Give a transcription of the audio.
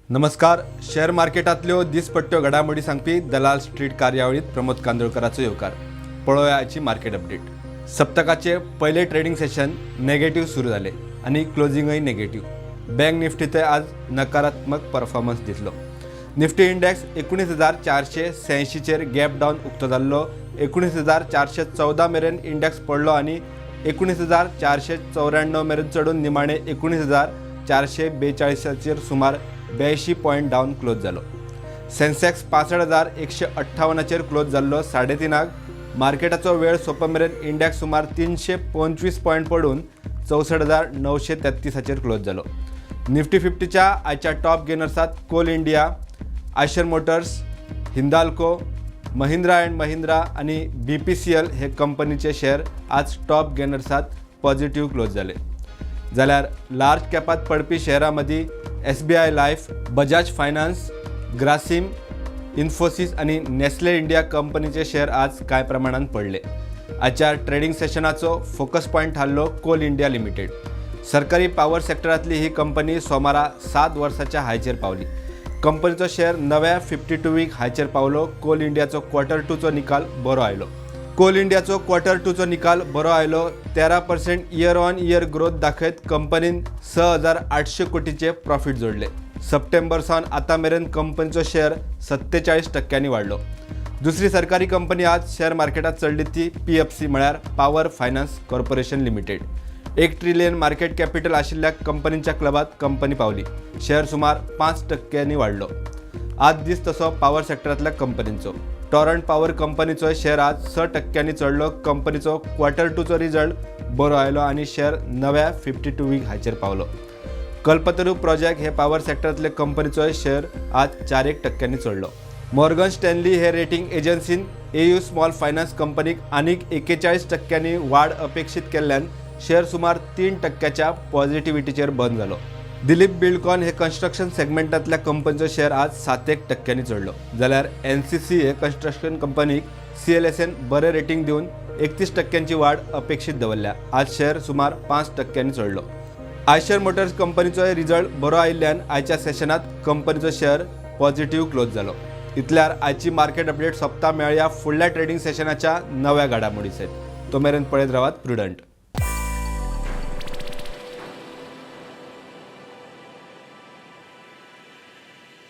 नमस्कार. शेअर मार्केटांतल्यो दिसपट्ट्यो घडामोडी सांगपी दलाल स्ट्रीट कार्यावळीत प्रमोद कांदोळकराचो येवकार. पळोवया आजची मार्केट अपडेट. सप्तकाचे पयले ट्रेडिंग सेशन नेगेटिव्ह सुरू जाले आनी क्लोजिंगय नेगेटिव्ह. बँक निफ्टीतय आज नकारात्मक परफॉर्मन्स दिसलो. निफ्टी इंडेक्स 19,486चेर गॅप डावन उक्तो जाल्लो. 19,414 मेरेन इंडेक्स पडलो आनी 19,494 मेरेन चडून निमाणे 19,442चेर सुमार 82 पॉयंट डावन क्लोज जालो. सेन्सेक्स 65,158चेर क्लोज जाल्लो. 3:30क मार्केटाचो वेळ सोंपा मेरेन इंडेक्स सुमार 325 पॉयंट पडून 64,933चेर क्लोज जालो. निफ्टी 50च्या आयच्या टॉप गेनर्सात Coal India, Eicher Motors, Hindalco, Mahindra and Mahindra आनी बीपीसीएल हे कंपनीचे शेअर आज टॉप गेनर्सात पॉझिटिव्ह क्लोज जाले. जाल्यार लार्ज कॅपात पडपी शेअरां मदीं SBI life, Bajaj finance, Grasim, Infosys आनी नेस्ले इंडिया कंपनीचे शेअर आज कांय प्रमाणान पडले. आजच्या ट्रेडिंग सेशनाचो फोकस पॉयंट थारलो कोल इंडिया लिमिटेड. सरकारी पावर सेक्टरांतली ही कंपनी सोमारा 7 वर्साच्या हायचेर पावली. कंपनीचो शेअर नव्या 52 वीक हायचेर पावलो. कोल इंडियाचो क्वॉर्टर टूचो निकाल बरो आयलो. कोल इंडियाचो क्वॉर्टर टूचो निकाल बरो आयलो. 13% इयर ऑन इयर ग्रोथ दाखयत कंपनीन 6,800 कोटीचे प्रॉफिट जोडले. सप्टेंबर सावन आतां मेरेन कंपनीचो शेअर 47 टक्क्यांनी वाडलो. दुसरी सरकारी कंपनी आज शेअर मार्केटात चडली ती पीएफसी, म्हळ्यार power finance corporation limited. 1 trillion market capital आशिल्ल्या कंपनींच्या क्लबात कंपनी पावली. शेअर सुमार 5 टक्क्यांनी वाडलो. आज दीस तसो पावर सेक्टरांतल्या कंपनींचो. टॉरंट पॉवर कंपनीचो शेअर आज 6 टक्क्यांनी चडलो. कंपनीचो क्वॉर्टर टूचो रिजल्ट बरो आयलो आनी शेअर नव्या 52 वीक हाचेर पावलो. कल्पतरू प्रोजेक्ट हे पावर सेक्टरांतले कंपनीचोय शेअर आज 4 एक टक्क्यांनी चडलो. मॉर्गन स्टॅनली हे रेटिंग एजन्सीन एयू स्मॉल फायनान्स कंपनीक आनीक 41 टक्क्यांनी वाड अपेक्षीत केल्ल्यान शेअर सुमार 3 टक्क्याच्या पॉझिटिव्हिटीचेर बंद जालो. दिलीप बिल्डकॉन हे कन्स्ट्रक्शन सेगमेंटांतल्या कंपनीचो शेअर आज 7 एक टक्क्यांनी चडलो. जाल्यार एनसीसी हे कन्स्ट्रक्शन कंपनीक सीएलएसएन बरें रेटिंग दिवन 31 टक्क्यांची वाड अपेक्षीत दवरल्या. आज शेअर सुमार 5 टक्क्यांनी चडलो. आयशर मोटर्स कंपनीचोय रिजल्ट बरो आयिल्ल्यान आयच्या सेशनात कंपनीचो शेअर पॉझिटिव्ह क्लोज जालो. इतल्यार आयची मार्केट अपडेट सोंपता. मेळया फुडल्या ट्रेडिंग सेशनाच्या नव्या घडामोडी सयत. तो मेरेन पळयत रावात प्रुडंट.